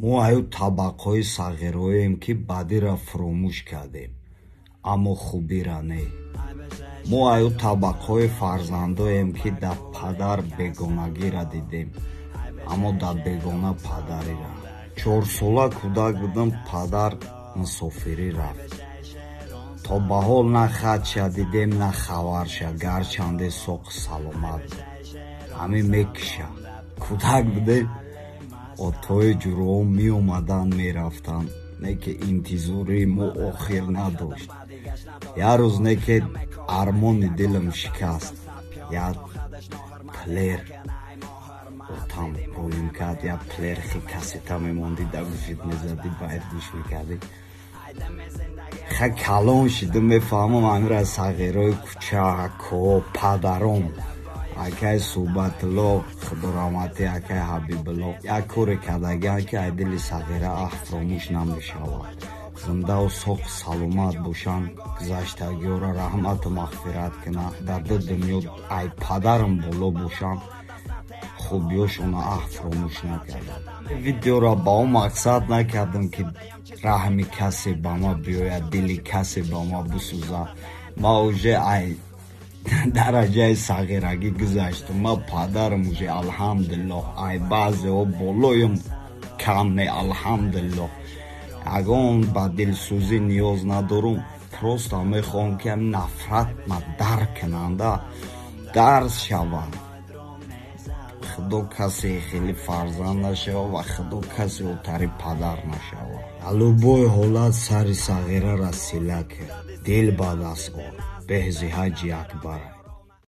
Мо аю табақҳои сағироем, ки бадиро фуромӯш кардем, аммо хубира не. Мо аю табақҳои фарзандоем, ки дар падар бегонагиро дидем, аммо дар бегона падарира. 4-сола кӯдак будам, падар мусофирӣ рафт. То ба ҳол на хатша дидем, на хабарша, гарчанде соқу саломат буд. Ҳамин мекиша. Кӯдак будем, отҳои ҷуроҳо меомаданд, мерафтанд, не ки интизории мо охир надошт. Як рӯз не ки армони дилам шикаст. Як плеер отам роим кард, як плеер хи кассета мемондӣ, да гӯшит мезадӣ, баъд гӯш мекардӣ. Ха, калон шидам, мефаҳмам, амира сағирои кӯча, ко падаром, акай Суҳбатулло, худораҳматӣ, акай Ҳабибулло як коре кардагианд, ки ай дили сағира аҳ фуромӯш намешавад. Зиндаву соқу саломат бошанд, гузаштагиҳоро раҳмату мағфират кунанд, дар ду дунё ай падарам боло бошанд, хубиёшонро аҳ фуромӯш накардам. Видеоро ба он мақсад накардам, ки раҳми касе ба ма биёяд, дили касе ба ма бисӯзад. Ма уже ай дараҷаи сағирагӣ гузаштам. Ма падарам уже, алҳамдулиллоҳ, ай баъзеҳо болоям кам не, алҳамдулиллоҳ. Ягон ба дилсӯзӣ ниёз надорум, просто мехоҳам, ки нафрат ма дарк кунанда, дарс шавад. Худо касе хеле фарзанд нашавад ва худо касе отари падар нашавад. Любой ҳолат сари сағираро сила кир, дил ба даст ор, беҳзи ҳаҷи акбар.